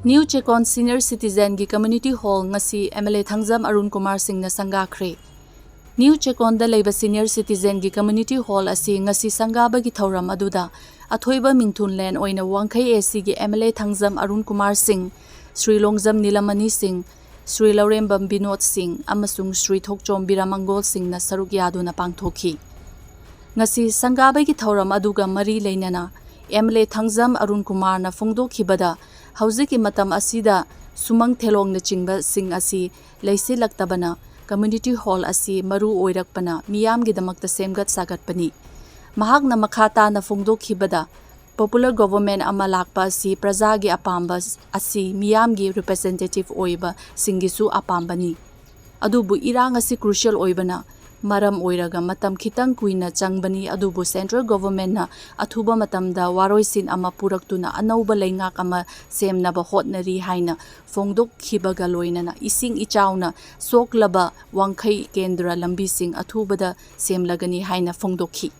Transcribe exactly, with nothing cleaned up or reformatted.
New Chekon Senior Citizenꯒꯤ Community Hall ꯉꯁꯤ MLA Thangjam Arun Kumar ꯁꯤꯡꯅ ꯁꯪꯒꯥꯈ꯭ꯔꯦ꯫ New Chekonꯗ ꯂꯩꯕ Senior Citizenꯒꯤ Community Hall ꯑꯁꯤ ꯉꯁꯤ ꯁꯪꯒꯥꯕꯒꯤ ꯊꯧꯔꯝ ꯑꯗꯨꯗ ꯑꯊꯣꯏꯕ ꯃꯤꯡꯊꯨꯟꯂꯦꯟ ꯑꯣꯏꯅ ꯋꯥꯡꯈꯩ ACꯒꯤ MLA ꯊꯥꯡꯖꯝ ꯑꯔꯨꯟ ꯀꯨꯃꯥꯔ ꯁꯤꯡ, ꯁ꯭ꯔꯤ ꯂꯣꯡꯖꯝ ꯅꯤꯂꯃꯅꯤ ꯁꯤꯡ, ꯁ꯭ꯔꯤ ꯂꯧꯔꯦꯝꯕꯝ ꯕꯤꯅꯣꯗ ꯁꯤꯡ ꯑꯃꯁꯨꯡ ꯁ꯭ꯔꯤ ꯊꯣꯛꯆꯣꯝ ꯕꯤꯔꯃꯪꯒꯣꯜ ꯁꯤꯡꯅ ꯁꯔꯨꯛ ꯌꯥꯗꯨꯅ ꯄꯥꯡꯊꯣꯛꯈꯤ꯫ ꯉꯁꯤ ꯁꯪꯒꯥꯕꯒꯤ ꯊꯧꯔꯝ ꯑꯗꯨꯒ ꯃꯔꯤ ꯂꯩꯅꯅ MLA ꯊꯥꯡꯖꯝ ꯑꯔꯨꯟ ꯀꯨꯃꯥꯔꯅ ꯐꯣꯡꯗꯣꯛꯈꯤꯕꯗ, ꯍꯧꯖꯤꯛꯀꯤ ꯃꯇꯝ ꯑꯁꯤꯗ ꯁꯨꯃꯥꯡ ꯊꯦꯂꯣꯡꯅꯆꯤꯡꯕꯁꯤꯡ ꯑꯁꯤ ꯂꯩꯁꯤꯜꯂꯛꯇꯕꯅ Community Hall ꯑꯁꯤ ꯃꯔꯨ ꯑꯣꯏꯔꯛꯄꯅ ꯃꯤꯌꯥꯝꯒꯤꯗꯃꯛꯇ ꯁꯦꯝꯒꯠ ꯁꯥꯒꯠꯄꯅꯤ꯫ ꯃꯍꯥꯛꯅ ꯃꯈꯥ ꯇꯥꯅ ꯐꯣꯡꯗꯣꯛꯈꯤꯕꯗ, Popular Government ꯑꯃ ꯂꯥꯛꯄ ꯑꯁꯤ ꯄ꯭ꯔꯖꯥꯒꯤ ꯑꯄꯥꯝꯕ ꯑꯁꯤ ꯃꯤꯌꯥꯝꯒꯤ representative ꯑꯣꯏꯕꯁꯤꯡꯒꯤꯁꯨ ꯑꯄꯥꯝꯕꯅꯤ꯫ ꯑꯗꯨꯕꯨ ꯏꯔꯥꯡ ꯑꯁꯤ crucial ꯑꯣꯏꯕꯅ ꯃꯔꯝ ꯑꯣꯏꯔꯒ ꯃꯇꯝ ꯈꯤꯇꯪ ꯀꯨꯏꯅ ꯆꯪꯕꯅꯤ, ꯑꯗꯨꯕꯨ Central Governmentꯅ ꯑꯊꯨꯕ ꯃꯇꯝꯗ ꯋꯥꯔꯣꯏꯁꯤꯟ ꯑꯃ ꯄꯨꯔꯛꯇꯨꯅ ꯑꯅꯧꯕ ꯂꯩꯉꯥꯛ ꯑꯃ ꯁꯦꯝꯅꯕ ꯍꯣꯠꯅꯔꯤ ꯍꯥꯏꯅ ꯐꯣꯡꯗꯣꯛꯈꯤꯕꯒ ꯂꯣꯏꯅꯅ ꯏꯁꯤꯡ ꯏꯆꯥꯎꯅ ꯁꯣꯛꯂꯕ ꯋꯥꯡꯈꯩ ꯀꯦꯟꯗ꯭ꯔ ꯂꯝꯕꯤꯁꯤꯡ ꯑꯊꯨꯕꯗ ꯁꯦꯝꯂꯒꯅꯤ ꯍꯥꯏꯅ ꯐꯣꯡꯗꯣꯛꯈꯤ꯫